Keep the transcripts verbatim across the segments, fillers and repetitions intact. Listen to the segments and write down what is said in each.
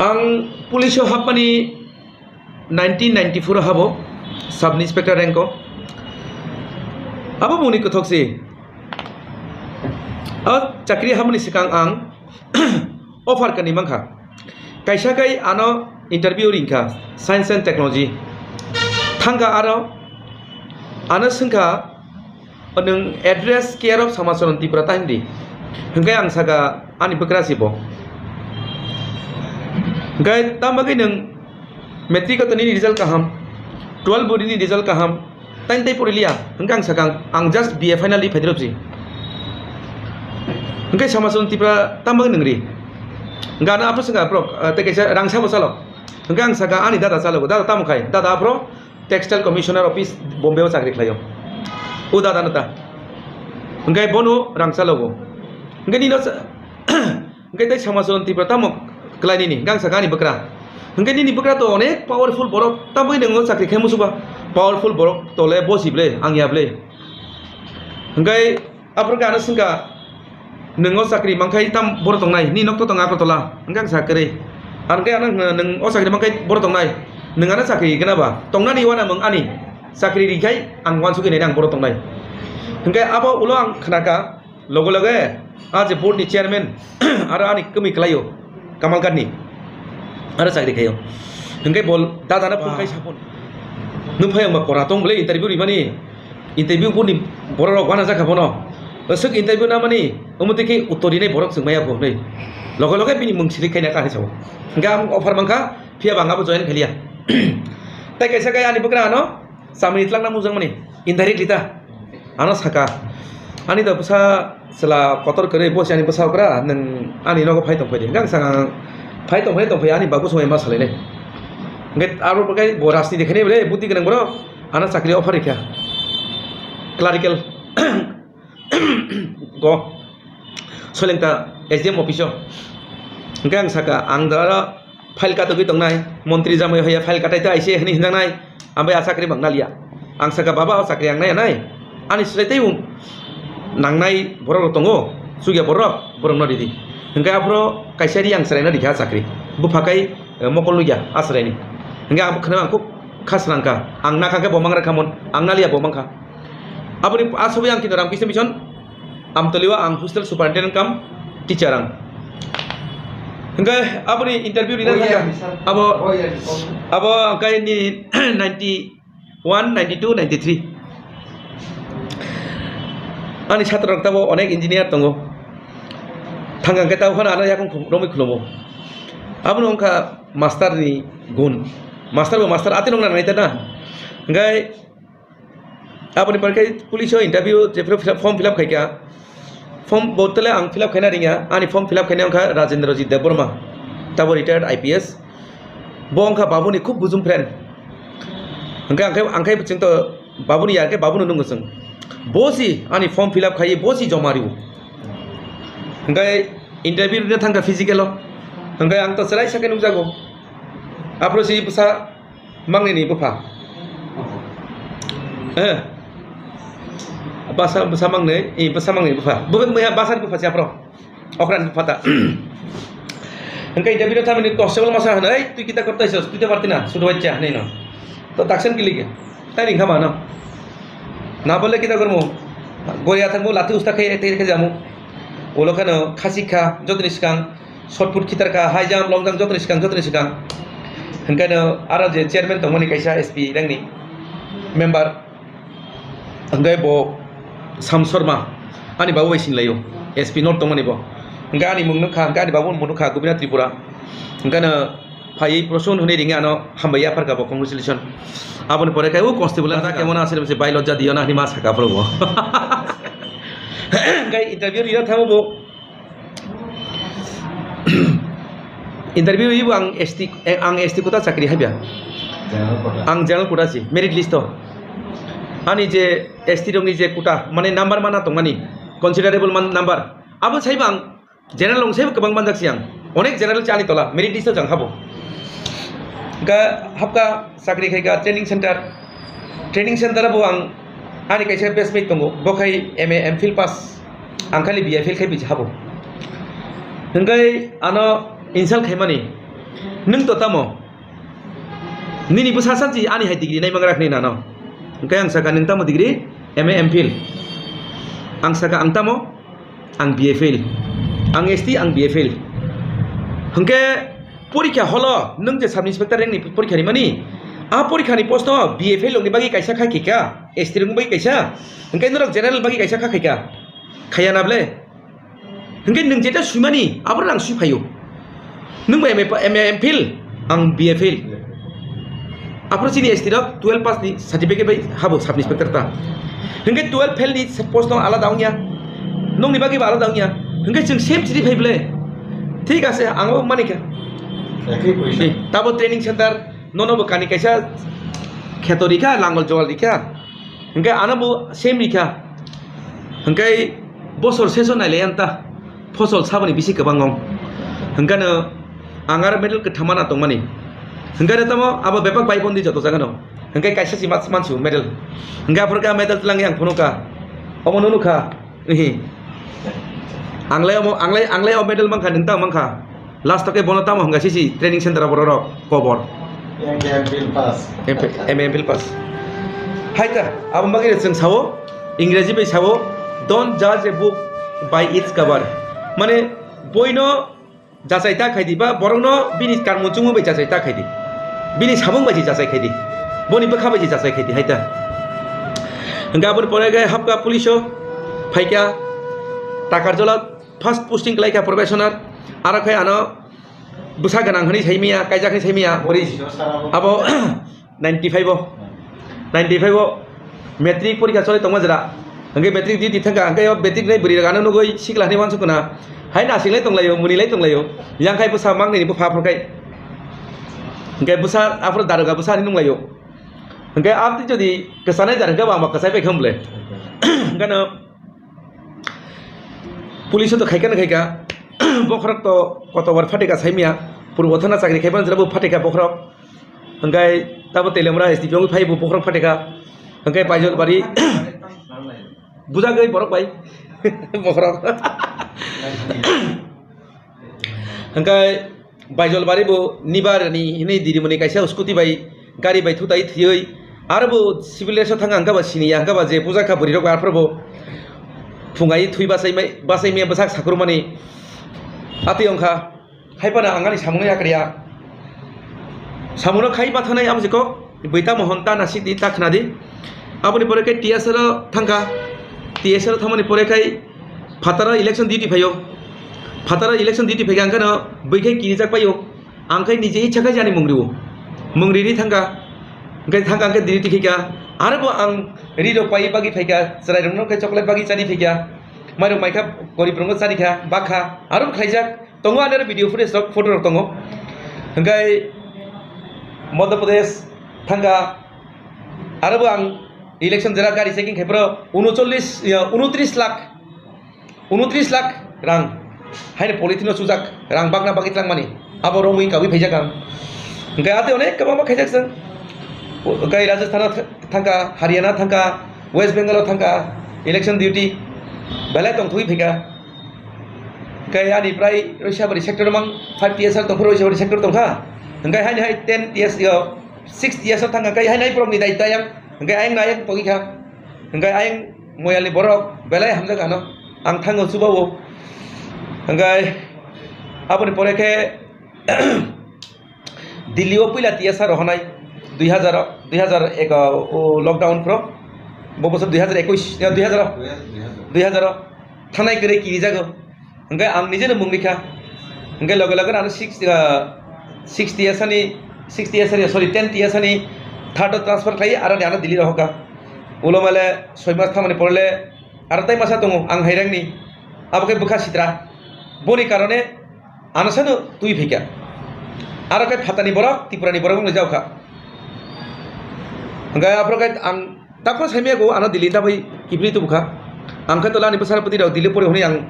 Ang police o hapmani nineteen ninety-four o habo, sub inspector rank o. Abo boni kothok si. O chakri hapmani swkang ang offer kani mankha. Kaisa kai ano interview ringkha, science and technology. Thangkha aro ano swngkha, "Nwng address care of Samacharan Tripura ta hindi?" Hwnkhe ang saka, "Ani bwkra si bo." Hwnkhe tamo bagwi nwng matric o to nini result kaham, twelve bo nini result kaham, tani tei pori liya? Hwnkhe ang sakang, "Ang just B A final ri phaidi rw si." Hwnkhe Samacharan Tripura tamo bagwi nwng ri? Hwnkhe ano aphuru swngkha borok, ah, tei kaisa rangsa bo chalo. Hwnkhe ang saka, "Ani dada chalogo." "Dada tamo khai?" "Dada aphuru Textile Commissioner Office Bombay o chakri khlaio." "O dada no ta?" Hwnkhe bono rang chalogo. Hwnkhe nino sa-, hwnkhe tei Samacharan Tripura tamo klai nini? Hwnkhe ang sakha, "Ani bwkra." Hwnkhe nini bwkra to onek powerful borok, tamo nwng o chakri khai musuba? Powerful borok tole bosi ble, ang ya ble. Hwnkhe aphuru khe ano swngkha, "Nwng o chakri mankhai tam boro tongnai, ni nok to tong Agartala?" Hwnkhe ang sa, "Kwrwi." Ang khe ano hwnkha, "Nwng o chakri mankhai boro tongnai, nwng ano chakri gana ba? Tongnani uanamung ani, chakri ri khai ang uansugwi nainai ang boro tongnai." Hwnkhe abo ulo ang khnakha, loge loge a je board ni chairman aro ani kwmwi kwlaio, Kamalghat ni, aro chakri khaio. Hwnkhe bol dada no phone khai sapon, "Nwng phai ang ba kora tong bole interview rimani." Interview boni borok rok uanajak kha bono. Aswk interview namani, omo twi khe uttor rinai borok chwng maya bo hinwi. Loge loge bini mung select khaina kha hinwi sao. Hwnkhe ang offer mankha, phiya bo ang abo join khailiya. Tai kaisa khe ani bwkra ano chamani twlangna mujangmani, indirectly ta. Ano saka, "Ani da bwsa chwla kotor kwrwi, bo se ani bwsa okra, nwng ani nogo phai tong phai di." Hwnkhe ang sakha, "Phai tong phai tong phai, ani bagwi swngwi ma salainai." Hwnkhe abo bo khe bo rajniti khainai bre, buddhi gwnang borok. Ano chakri offer rikha, clerical go, Soilengta S D M office o. Hwnkhe ang sakha, "Ang da oro file katogwi tongnai, montri jamai hoya file katai ta aise," hinwi hinjaknai. Ang bai a chakri bang naliya. Ang sakha, "Baba, o chakri ang naiya nai. Ani swrai teibo nangnai borok rok tongo, chukya borok, borok no ridi." Hwnkhe aphuru kaisa ri ang chwraino rikha a chakri. Bupha kai eh, mokol nukya aswraini. Hwnkhe ang khwnao ang khub kha srangkha. Ang nakha khe bo mangra khamon, ang naliya bo mankha. Aboni asogwi ang kino Ramkrishna Mission, Amtolio ang hostel superintendent cum teacher ang. Hwnkhe aboni interview rina thangkha. Abo, abo hwnkhe ni ninety one, ninety two, ninety three. Ani chhatrarok tabo onek engineer tongo. Thangkha hwnkhe tabo phano ano yakung khum-, romwi khulumo. Abono wngkha master ni gun. Master bo master, atwi nokna nai ta na. Hwnkhe aboni pore khe police o interview jephru fill up, form fill up khaikha. Form bo tele ang fill up khaina ringya. Ani form fill up khaina wngkha Rajendra Jit Debbarma. Tabo retired I P S. Bo wngkha babuni khub bujum friend. Hwnkhe ang khe, ang khe chwng to babuni ya khe babuni nungo chwng. Bo si ani form fill up khai, bo si joma rio. Hwnkhe interview rina thangkha physical o. Hwnkhe ang to chwrai sakhe nukjago. Aphuru si bwsa mangnini bupha. Eh. Basa, bwsa mangnini, eh, bwsa mangnini bupha. Bupha, basa ni bupha si aphuru. Okran pata. Hwnkhe interview no thamani constable masa hwnwi, "Ei, twi kita kortai sos, twi ta parti na, sudo bachcha," hwnwi no. To taksan kilik, tai ringkha mano. Na bole kita kormo, gori athang mo lati usta khai, khai, khai jamu. Ulo khano khasi kha, jotoni swkang, shot put khitar kha, high jump, long jump, jotoni swkang, jotoni swkang. Hwnkhe no aro je chairman tongmani kaisa S P rangni member. Hwnkhe bo Sam Sharma, ani babu bai sinilaio, S P North tongmani bo. Hwnkhe ani mung nukha, hwnkhe ani babu mung nukha, Gopinath Tripura. Hwnkhe no phaiwi Prosun hwnwi ringwi ano hambai yapharkha bo, congratulation. Aboni pore khe o constable ta kemon asile se bai lojja diyo na hwnwi ma sakha phuru bo. Hwnkhe interview rina thango bo. Interview ibo ang S T, eh, ang S T quota chakri haibya. General quota. Ang general quota si, merit list o. Ani je S T rokni je quota, mane number mana tongmani, considerable man number. Abo saibo ang general rok saibo kwbang manjak si ang. Onek general chani tola, merit list o jang habo. Ga hapka chakri khai ga training center. Training center o bo ang ani kaisa batchmate tongo, bo khai M A M phil pass, ang khali B A phil khai bisi habo. Hwnkhe ano insult khaimani, Nwng to tamo? Nini bwsa sanchi ani hai degree naimang rak hinwi nano. Hwnkhe ang saka, "Nwng tamo degree?" "M A M Phil." Ang saka, "Ang tamo?" "Ang B A fail." "Ang S T, ang B A fail." Hwnkhe porikha holo nwng je sub inspector rank ni porikha rimani, a porikha ni post no B A fail rok ni bagwi kaisa kha khaikha, S T rok ni bagwi kaisa, hwnkhe norok general bagwi kaisa kha khaikha, khaiya na ble? Hwnkhe nwng jeta swimani, aborok ang swi phaio. Nwng bo M A pa-, M A M Phil, ang B A fail. Aphuru chini S T rok twelve pass ni certificate bai habo sub inspector ta. Hwnkhe twelve fail ni post no alada wngya. Nokni bagwi bo alada wngya. Hwnkhe chwng same chiri phai ble. Thik ase, ang bo mani kha. Ekhi position. Eh, tabo training center, nono bo kani kaisa kheto rikha, langol jowal rikha. Hwnkhe ano bo same rikha. Hwnkhe bosor seso nailai ang ta, phosol saboni bisi kwbang wng. Hwnkhe no ang aro medal kwthama na tongmani. Hwnkhe no tamo abo bepak bai bondi joto jaga no. Hwnkhe kaisa si mas mansu medal. Hwnkhe aphuru khe medal twlangwi ang phunukha. Omo nunu kha. Ihi. Anglai omo, anglai, anglai o medal mankha, nwng ta mankha. Last o khe bono tamo hwnka sisi training center o borok rok kobor. M A M Phil pass. M A M Phil pass. Hai ta, abo bagwi chwng sao, Ingreji bai sao, "Don't judge a book by its cover." Mane, boino jachai ta khaidi, ba borokno bini karmung chumung bai jachai ta khaidi. Bini samung bai se jachai khaidi. Boni bwkha bai se jachai khaidi, hai ta. Hwnkhe aboni pore khe hapkha police o, phaikha Takarjola, first posting khlaikha probationer, aro khe ano bwsa gwnang hwnwi saimaya, kaijak hwnwi saimaya, bori abo ninety five o, ninety five o matric porikha choli tongma jera, hwnkhe matric duty thangkha, hwnkhe o matric nai bwrwi rok ano nugwi sikla hwnwi uansukha na, hai nasinglai tonglaio, munilai tonglaio, yang khai bwsa mangnini bupha aphuru khai, hwnkhe bwsa aphuru daroga bwsa hwnwi nunglaio, hwnkhe aboni jodi kwchanai jar hwnkhe bo ang bo kwchai bai kha hwnle, hwnkhe no police o to khaikha na khaikha, bokhorok to kotobar phatikha saimaya, purbo thana chakri khaiphano jera bo phatikha bokhorok, hwnkhe tabo Teliamura S D P wngwi phai bo bokhorok phatikha, hwnkhe Baijolbari bujagwi borok bai bokhorok, hwnkhe Baijolbari bo nibar ni hinwi dirimani kaisa scooty bai gari bai thutai thwiwi aro bo civil dress o thang ang khe ba siniya hwnkhe ba je puja kha bwrwi rok bai aphuru bo phungai thwi bachai mai bachai maya bwsak sakrumani atwi wngkha. Hai phano ang ani samungno yakriya samungno khai ma thanai amo jikok bwita mohon ta nasidi ta khnadi. Aboni pore khe T S R o thangkha, T S R o thangmani pore khai phataro election duty phaio, phataro election duty phaikha ang kheno bui khai kirijak paio. Ang khai nije icha khai jani mungriwo. Mungri ri thangkha. Hwnkhe thangkha hwnkhe diri tikhaikha. Arbo ang ri rok pai bagwi phaikha. Chwrai rokno khai chocolate bagwi chani phaikha. Mai rok maikha gorib rokno chani kha, bakha. Aro khlaijak. Tongo ani aro video footage rok, photo rok tongo. Hwnkhe Madhya Pradesh thangkha. Arbo ang election jera gari checking khai phro unocholish, ya, unotris lakh. Unotris lakh rang haino polythene o chujak rang bakna bagwi tlangmani abo romwi kabwi phaijak ang. Hwnkhe atwi onek kwbangma khaijak chwng. Hwnkhe Rajasthan o thangkha, Haryana thangkha, West Bengal o thangkha, election duty belai tongthogwi phaikha. Hwnkhe ani prai Roisabari sector o mang five T S R tongkha, Roisabari sector tongkha. Hwnkhe haini hai ten T S, yo, six T S R thangkha, hwnkhe haini hai borokni daitya yang, hwnkhe ayang na ayang tongwi kha. Hwnkhe ayang Moyalni borok belai hamjak ano. Ang thango chubawo. Hwnkhe aboni pore khe Delhi o puila T S R rohonai dui hazar, dui hazar ek o lockdown phro. Bo bosor dui hazar ekush, ya, dui hazar, dui hazar o thanai kwrwi kirijago. Hwnkhe ang nijeno munglikha. Hwnkhe loge loge ano six, ah, six T S R ni, six T S R ni, sorry, ten T S R ni third o transfer khlai, aro ni ano Delhi rohokha. Ulo male soi mas thamani porele aro tai masa tongo ang hairangni. Abo khe bwkha sitra. Boni karone ano sano twi phaikha. Aro khe phatani borok, Tripurani borok wngwi jaokha. Hwnkhe aphuru khe ang Takhuk saimaya go ano Delhi ta bai kibri tubukha. Ang khe tola ani bwsarapati rok Delhi pori hwnwi ang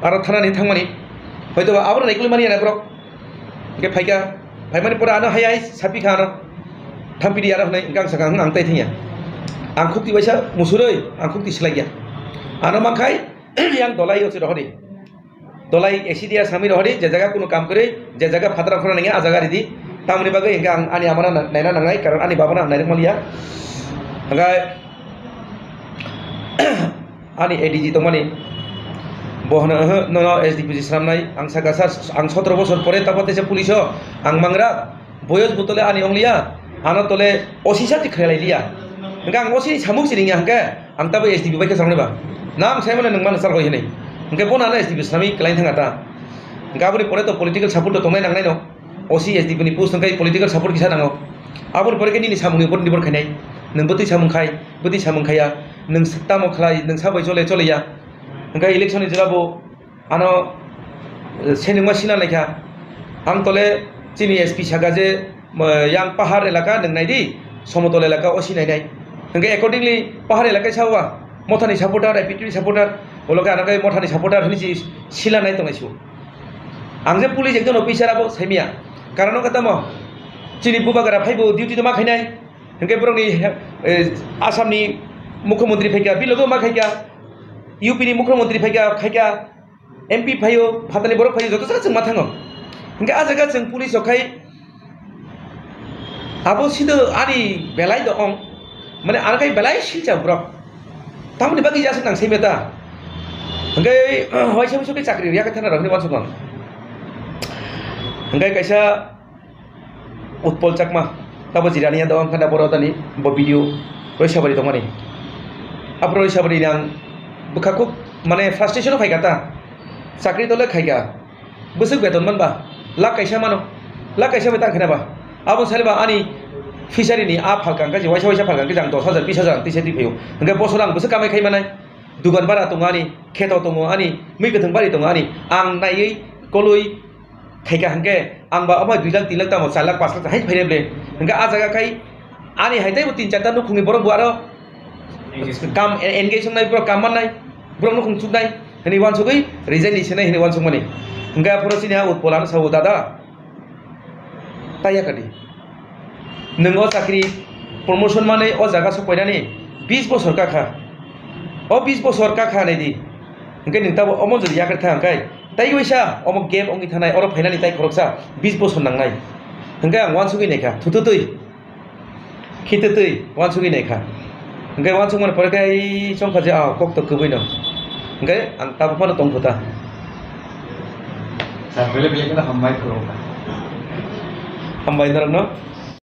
aro thanani thangmani. Hoito ba aboro naikuli mani ya borok. Hwnkhe phaikha, phaimani pore ano hai hai sapikha ano. Thampidi aro hwnwi hwnkhe ang sakha, "Hmm, ang tai thangya." Ang khukti baisa musurwi, ang khukti swlaikya. Ano mankhai yang dolai ochi rohori. Dolai A C D R sami rohori, je jaga kunu kam kwrwi, je jaga phatara khorang nangya, a jaga ridi. Tamoni bagwi hwnkhe ang ani amano na-, naina nangnai, karon ani babano ang nairwk manliya. Hwnkhe ani A D G tongmani, bo hwno, "Oho, nono S D P C swnamnai, ang saka sa, ang sotoro bosor pore tabo teisa police o ang mangra." Boyos bo tole ani ongliya, ano tole O C sa ti khlai liya. Hwnkhe ang O C ni samung sini ya hwnkhe, ang tabo S D P bai khe salonai ba. Nam sai mano nwng mano sal hoi hinwi. Hwnkhe bono ano S D P swnamwi kwlai thang ta. Hwnkhe aboni pore to political support to tongnai nangnai no. O C S D P ni post hwnkhe political support kisa nango. Aboni pore khe nini samung ni upor nibor khainai. Nwng bwtwi samung khai, bwtwi samung khaiya. Nwng tamo khlai, nwng sabai chole chole ya. Hwnkhe election ni jora bo ano, eh, senengma sina naikha. Ang tole chini S P saka je, eh, yang pahar elaka nwng naidi, somotol elaka o si nainai. Hwnkhe accordingly pahar elaka sao ba, mothani supporter, I P T V supporter, ulo khe ano khe mothani supporter hwnwi si sila nai tongnai su. Ang je police ekjon officer abo saimya. Karon wngkha tamo, chini bubagra phaibo duty to ma khainai. Hwnkhe borokni, eh, Assam ni mukhyamantri phaikha, bilogo ma khaikha, U P ni mukhyamantri phaikha, khaikha, M P phaio, phatani borok phaio, joto jaga chwng ma thango. Hwnkhe a jaga chwng police rok khai, abo sido ani belai do ong, mane ano khai belai silcha borok. Tamoni bagwi aswk nang sai meta. Hwnkhe, waisa waisa khe chakri riya khe thana rok hinwi uansukmang. Hwnkhe kaisa Utpol Chakma, tabo Jirania do wngkha da boro tani bo video Roisabari tongmani. Abo Roisabari ni ang bwkha khub mane frustration o phaikha ta. Chakri tole khaikha. Bwswk beton man ba? Lakh kaisa mano. Lakh kaisa bai tang khena ba? Abo sale ba ani fishery ni a phalka hwnkhe je waisa waisa phalka hwnkhe je ang dos hajar, bis hajar ang tisa twi phaio. Hwnkhe bosor ang bwswk kamai khai manai. Dugan bara tongo ani, kheto tongo ani, mui kwthwng bari tongo ani. Ang naiwi kolwi khaikha hwnkhe, ang ba omo dui lakh, tin lakh tamo, char lakh, panch lakh hai phaire ble. Hwnkhe a jaga khai ani hai teibo tin charta nukhungni borok bo aro kam e-, engage wngnai, borok kam mannai, borok nukhung chuknai hwnwi uansugwi resign ni senai hwnwi uansukmani. Hwnkhe aphuru chini a Utpol ano sao, "Dada, taiya kadi. Nwng o chakri promotion manwi o jaga sok painani bis bosor kakha. O bis bosor kakha naidi. Hwnkhe nwng tabo omo jodi yakarwi thang khe, tai waisa omo gap wngwi thanai, oro phainani tai khoroksa bis bosor nangnai." Hwnkhe ang uansugwi naikha, thututwi, khitutwi uansugwi naikha. Hwnkhe uansukmani pore khe ai chongkha je, ah, kok to kwbwino. Hwnkhe ang tabuk phano tongkhu ta. Sir, bele bele kheno hambai khulumkha. Hambai norokno.